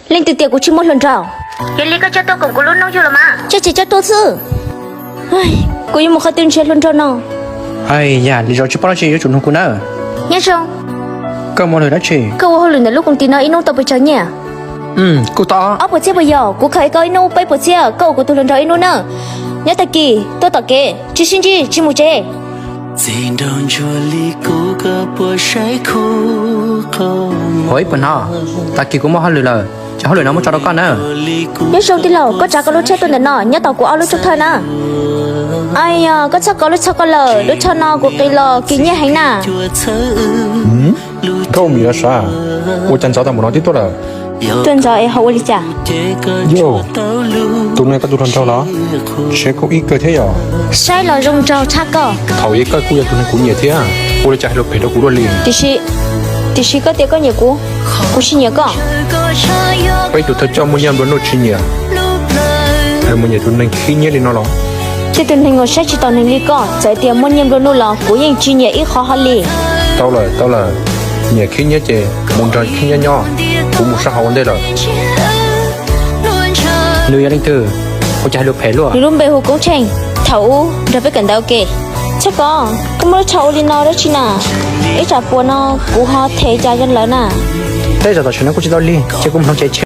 Leej twg tias kuv tsis muaj hluas nraug? Yog li koj coj tuaj koom kuv lub noob yug los mas. Coj ces coj tuaj xwb. Kuv yuav mus qhov twg nrhiav hluas nraug no? Yam li zos tsis paub dab tsi yuav tsum nug kuv na. Nyob zoo. Koj mus hauj lwm dab tsi? Koj ua hauj lwm ntawm lub koom tis no ib hnub tau pes tsawg nyiaj? Kuj tau ob puas txhiab puas yog? Kuv khaws koj ib hnub peb puas txhiab, koj ua kuv tus hluas nraug ib hnub na. Nyob tag kis tuaj tom kev, tsis sib ntsib tsis mus tsev. Ua ib puas no, tag kis kuv muaj hauj lwm lawm, ces hauj lwm no muab tso rau koj na. Nyob zoo tij laug, koj tsav koj lub tsheb tuaj ntawm no, nyob tos kuv ob lub tsho thawj na. Ayo, koj txhob kov lub tsho ko lawm, lub tsho no kuv qiv los kis nyiaj heev na. Nkauj Mim los sav, ua cas ntxov tau npaum no twb tuaj lawm? Tuaj ntxov es ho ua li cas? Yog, tus no koj tus hluas nraug los? Tsev kuj ib kawg thiab yog? Saib los zoo nraug tshaj koj. Thaum ub koj kuj yog tus neeg kuv nyiam thiab, ua li cas hais lus phem rau kuv luaj li? Tiam sis koj tias koj nyiam kuv, kuv tsis nyiam koj. Peb tus thawj coj muaj nyiaj nplua nuj tsis nyiam, mus nyiam tus neeg khib nyiab li no los? Tej tus neeg uas saib tsis taus neeg li koj, txawm tias muaj nyiaj nplua nuj los kuv yeej tsis nyiam ib qho hlo li. Tau lawm, tau lawm, nyiam khib nyiab ces mus nrog khib nyiab nyob, kuv mus sab hauv ua ntej lawm. Nws yog leej twg? Ua cas hais lus phem luaj? Nws lub npe hu Koob Tsheej, thaum ub nrog peb kawm ntawv ua ke. Txhob kov, koj muaj lub tsho ua li no dab tsi na? Ib tsam puas no kuv ho them cas rau lawv na. Tej zaum tam sim no kuj tsis tau lig, ces kuv mus hloov tsev tso.